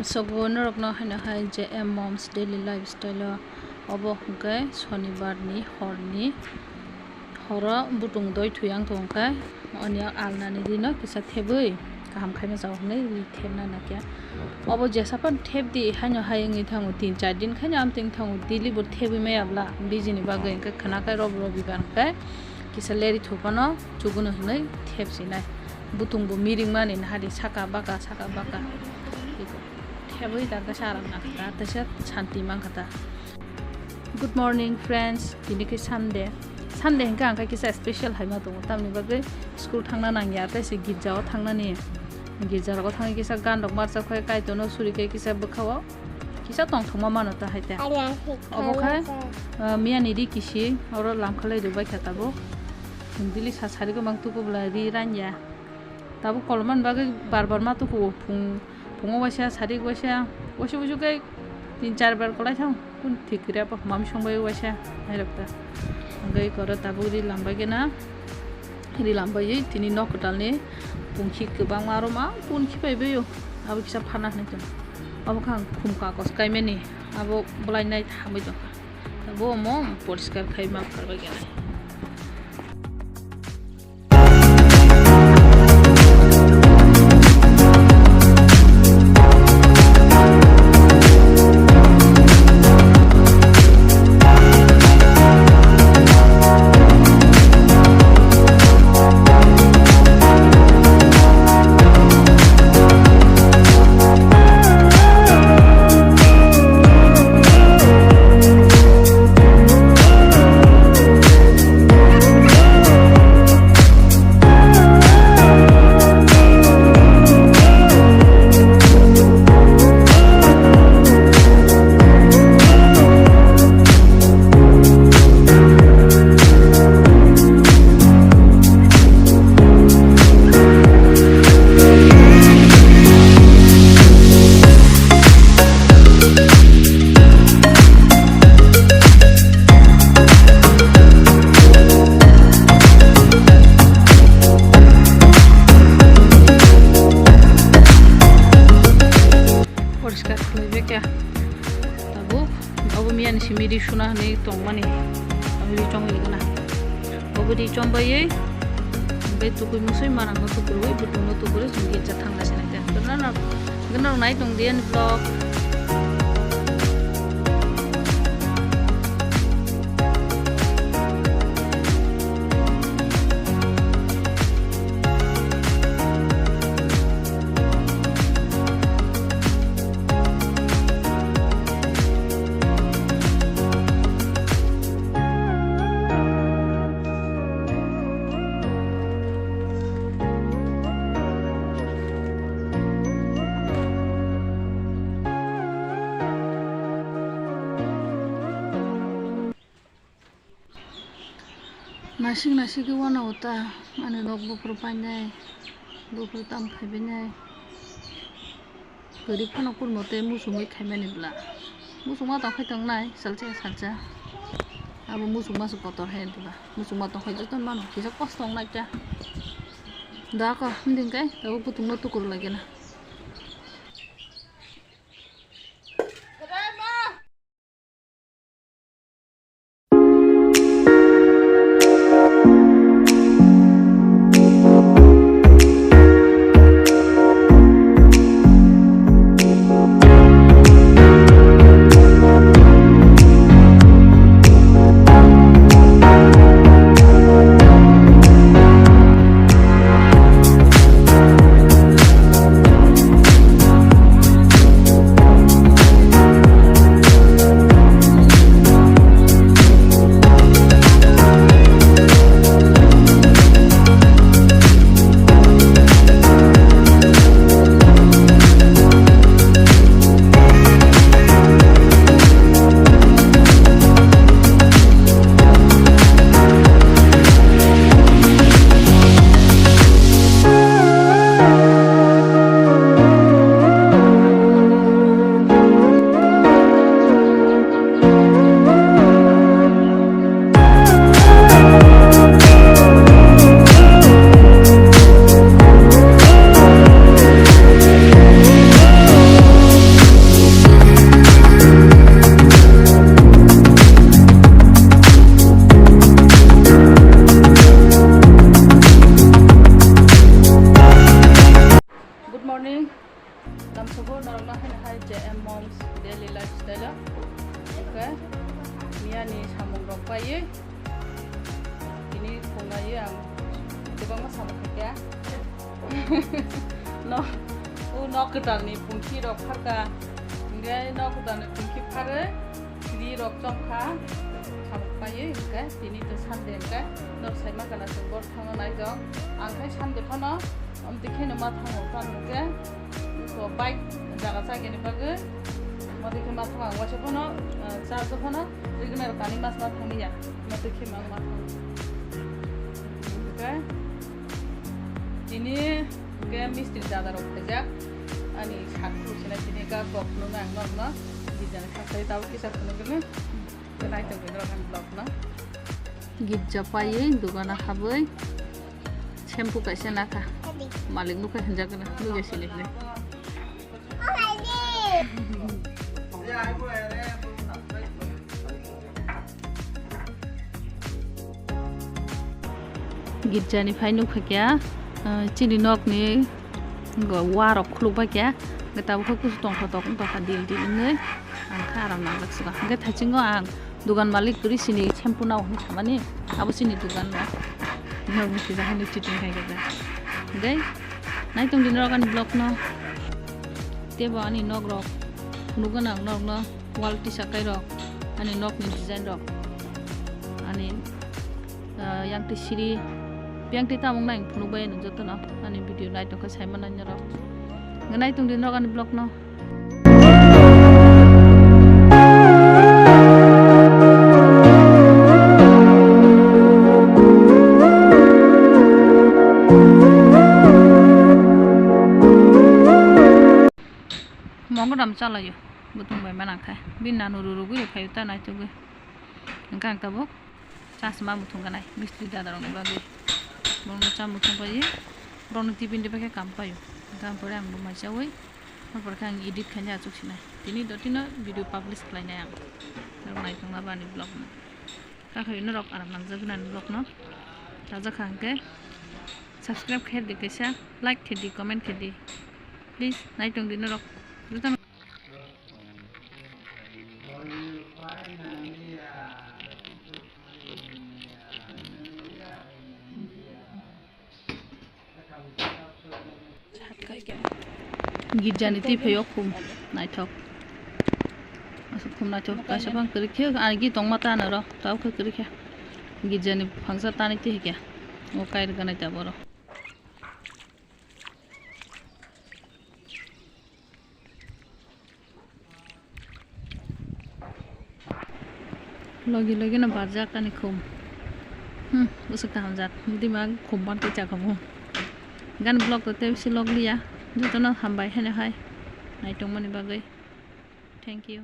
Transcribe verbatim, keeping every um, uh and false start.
Sobo norokno haino hai J M Moms Daily Lifestyle o, obo hwnkhe sonibar ni horni horo butung doi thwi ang tong khe, oni alnani dino kisa thebwi kaham khaima chao hwnwi ri thebna nakya. Obo jesa phano thebdi haino hai wngwi thango, tin char din khaino amtwing thango, daily bo thebwi maya bla bijini bagwi hwnkhe khwnakhai rob robibar hwnkhe kisa leri thuphano chuguno hwnwi thebsinai. Butung bo miring mani nahadi saka baka saka baka. Thebwi da khe sa aram nakha ta, teisa santi mankha ta. Good morning friends, tini khe Sunday. Sunday hwnkhe ang khe kisa special hai ma tongo, tamni bagwi school thangna nangya, tei se girja o thangnani. Girja rogo thangwi kisa gan rok marchak phai, Kaitorno suri khe kisa bwkha o kisa tongthokma mano ta hai ta. Obo khe, ah, miyani ri kisi oro lamkhalai rwbai kha tabuk. Daily sa sari kwbang tuku bwla ri ranya. Tabuk kolomani bagwi bar bar ma tuku o phung. Phungo waisa, sarik waisa, waisa waisa khe tin char bar kwlai thang, kun thik kre po, mami song bai waisa, hai rok ta. Hwnkhe koro tabuk ri lambai khe na, ri lambai tini nok kwtal ni pungkhi kwbangma aro ma pungkhi pai bai o, abo kisa phana hinwi tong. Abo khe ang khum kagos kaimani, abo bwlai nai thamwi tong kha. Abo omo poriskar khai ma pharbai khe nai. Poriskar khlai beka tabuk. Obo miyani simi ri suna hinwi tongmani. Obo ri chongwi gana. Obo ri chombai, bai tukui musui manang no tukurwi, butung no tukurwi, chwng girja thangna sinai te. Gana rok nai tong di ani vlog. Nasik nasik khe uanao ta, ani nok buphuru painai, buphuru tam khaibainai. Kwrwi phano kurmo tei muchungwi khaimani bwla. Muchungma tongkhai tongnai, salsa salsa. Abo muchungma se kotor hai bwla. Muchungma tongkhai jotono mano, kisa kosto wngnai ta. Da ko, himdi hwnkhe, abo butungno tukur lagena. Ang kwbangma samung khaikha. No, o nok kwtalni pungki rok pharkha. Hingke nok kwtalni pungki pharwi ri rok chomkha. Samung paiwi hingke tini to Sunday hingke nok saima gana chwng bor thangna naijak. Ang khai Sunday phano amtwi kheno ma thango, tamo hingke ko bike jaga chaikhe ni bagwi. Mo dikhe ma thang ang waisa phano, ah, charge phano regular kani mas ma thangya. Mo dikhe ma ma thang. Okay. Tini ke mistri dada rok khaijak. Ani sakhu sina tini ka kok nung ang nok no. Bijani saksai tabo kisa khunu gini. Nai tong gini rok ang vlog no. Git japai dugana habwi. Shampoo kaisa nakha. Malik nukha hinjakgwna, nukya sini hwnwi. Girjani phai nukha kya, ah, chini nokni wa rok khuluk bai kya, hwnkhe tabukhe kusu tongthotok wngtongkha dil dil wngwi, ang khe aram nangjak suka. Hwnkhe thaichungo ang Dugan malik kwrwi sini shampoo nao hinwi samani, abo chini dugan no. Nok ni sijak hinwi cheating khai kajak. Hwnkhe naitung di norok ani vlog no. Tebo ani nok rok phunuk gana ang norok no wall tisa kai rok, ani nok ni design rok, ani, ah, yang twi siri yang twi tamung nai phunuk bai ani joto no ani video naitung khe sai manai norok. Hwnkhe naitung di norok ani vlog no. Mongo dam chalayo, butung bai manang khai. Bini nanu rurugwi phaio ta naitugwi. Hwnkhe ang tabuk. Chasma muthung ganai, mistri dada rokni bagwi. Borokno cha muthung pai, borokno tiffin de pai khe kam paio. Hwnkhe ang pore ang bo mai chaui, apor khe ang edit khainai achuk sinai. Tini dotino video publish khlainai ang. Norok naithokna bani vlog no. Kakhayo norok aram nangjak nani vlog no. Rajak kha hwnkhe subscribe khe di kaisa, like khe di, comment khe di. Please, naitung di norok. Jotono Girjani twi phaio khum naithok. Aswk khum naithok, kaisa phang kwrwi khe, ani git tongma ta noro, tabuk khe kwrwi khe. Girjani phangsa tani twi khe, o kairwk ganai taboro. Logi logi no barjak ani khum. Hmm, bwswk kaham jak. Bwdima khum ban tei chakhamu. Gan vlog to tei bisi log liya. Jotono hambai haino hai. Naitongmani bagwi. Thank you.